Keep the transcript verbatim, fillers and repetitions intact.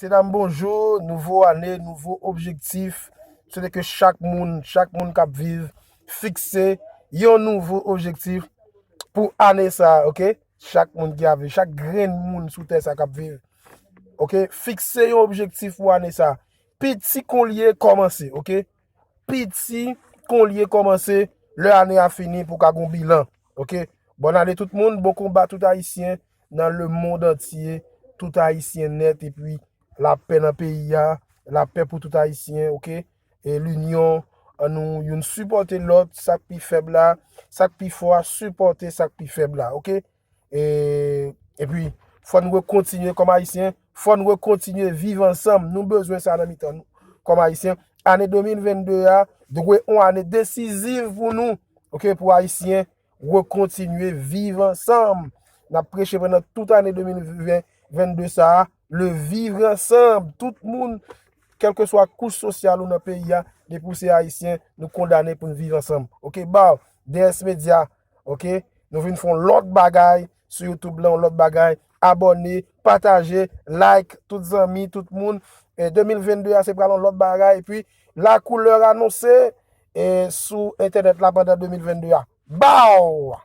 Mesye dam, bonjou. Nouvo ane, nouvo objektif. Swete ke chak moun, chak moun k ap viv, fikse yon nouvo objektif pou ane sa, oke? Chak moun ki ap viv, chak grenn moun sou tè sa k ap viv, oke? Fikse yon objektif pou ane sa. Piti konlye kòmanse, oke? Piti konlye kòmanse, lè ane a fini pou ka gon bilan, oke? Bòn ane tout moun, bon konba tout Ayisyen nan lemonn antye, tout Ayisyen nèt, epi lapè nan peyi a, lapè pou tout Ayisyen, oke? E linyon, ann nou youn sipòte lòt, sa k pi fèb la, sa k pi fò a, sipòte sa k pi fèb la, oke? E, epi, fò n rekontinye kòm Ayisyen, fò n rekontinye viv ansanm. Nou bezwen sa nan mitan nou, kòm Ayisyen. Ane de mil vennde a dwe yon ane desiziv pou nou, oke, pou Ayisyen rekontinye viv ansanm. N ap preche pandan tout ane de mil vennde sa a, le vivre ansanm. Tout moun, kèlkeswa kouch sosyal ou nan peyi a, depi w se Ayisyen, nou kondane pou n viv ansanm. Oke, baw, D S Media, oke? Nou vin fè yon lòt bagay sou YouTube lan, yon lòt bagay. Abòne, pataje, like, tout zanmi, tout moun. E de mil vennde a, se pral yon lòt bagay. Epi, la koulè anonse, e sou entènèt la pandan de mil vennde a. Baw!